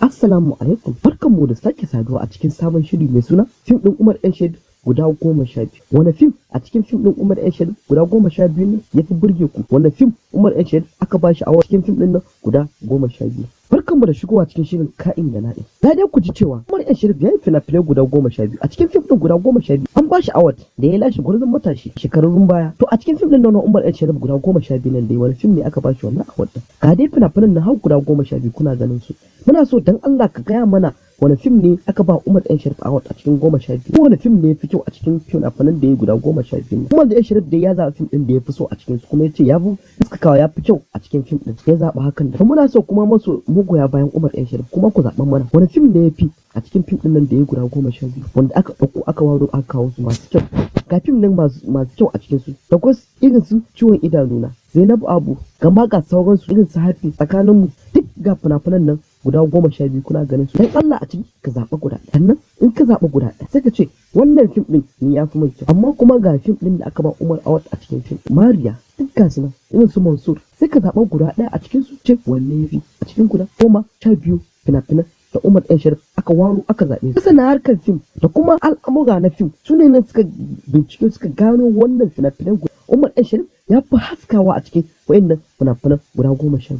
Assalamu alaikum, barkanmu da sake saduwa a cikin sabon shiri mai suna fim ɗin Umar M Sharif guda 12. Wane fim a cikin fim ɗin Umar M Sharif guda 12 ne ya fi burge ku? Wane fim Umar M Sharif aka ba shi a cikin fim ɗin nan guda 12? Barkanmu da shigowa cikin shirin Ka'in da Na'in. Za dai ku ji cewa Umar M Sharif ya yi fina-finai guda 12. A cikin fim ɗin guda 12 an ba shi award da ya lashe gwarzon matashi shekarun baya. To, a cikin fim ɗin nan Umar M Sharif guda 12 nan dai, wani fim ne aka ba shi wannan award ɗin? Ga dai fina-finan nan har guda 12 kuna ganin su. Muna so dan Allah ka gaya mana wani fim ne aka ba Umar M Sharif award a cikin 12. Wani fim ne ya fi kyau a cikin fina-finan da ya guda 12? Umar M Sharif dai ya zaɓi fim ɗin da ya fi so a cikin su, kuma ya ce ya fi haskakawa, ya fi kyau a cikin fim ɗin. Ya zaɓi hakan da muna so kuma masu magoya bayan Umar M Sharif kuma ku zaɓan mana wani fim ne ya fi a cikin fim ɗin nan da ya guda 12, wanda aka ɗauko aka waro aka kawo su masu kyau. Ga fim ɗin masu kyau a cikin su da irin su Ciwon Idanuna, Zainabu Abu, gama ga sauransu, irin su Happy, Tsakaninmu, duk ga fina-finan nan guda 12 kuna ganin su. Dan Allah a ciki ka zaɓa guda ɗaya. Sannan in ka zaɓa guda ɗaya, sai ka ce wannan fim ɗin ni ya fi mai kyau. Amma kuma ga fim ɗin da aka ba Umar award a cikin fim Mariya, duk ga su nan, irin su Mansur. Sai ka zaɓa guda ɗaya a cikin su, ce wanne ya fi a cikin guda 12 fina-finan da Umar M Sharif aka waro aka zaɓe su. Masana harkar fim da kuma al'amura na fim su ne nan suka bincike suka gano wannan fina-finan Umar M Sharif ya fi haskawa a cikin wayannan fina-finan guda 12.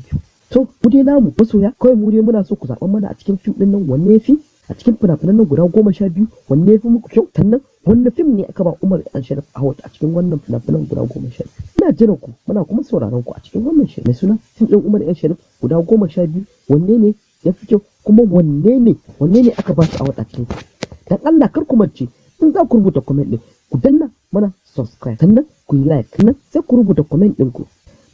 To, mu dai namu masoya kawai mu dai muna so ku zaɓa mana a cikin fim ɗin nan wanne ya fi a cikin fina-finan nan guda 12, wanne ya fi muku kyau, sannan wanne fim ne aka ba Umar M Sharif award a cikin wannan fina-finan guda 12. Muna jiran ku, muna kuma sauraron ku a cikin wannan shirin mai suna fim ɗin Umar M Sharif guda 12, wanne ne ya fi kyau, kuma wanne ne aka ba shi award a cikin sa. Dan Allah kar ku mance, in za ku rubuta comment ɗin, ku danna mana subscribe, sannan ku yi like, sannan sai ku rubuta comment ɗin ku.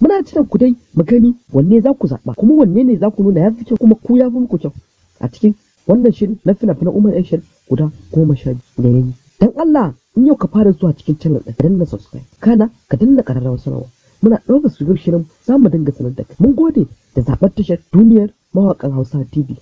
Muna jiran ku dai mu gani wanne za ku zaɓa, kuma wanne ne za ku nuna ya fi kyau, kuma ku ya fi muku kyau a cikin wannan shirin na fina-finan Umar M Sharif guda 12 da ya yi. Dan Allah in yau ka fara zuwa cikin channel ɗin, ka danna subscribe, kana ka danna ƙararrawar sanarwa. Muna ɗaukar su shirin za mu dinga sanar da kai. Mun gode da zaɓar tashar Duniyar Mawaƙan Hausa TV.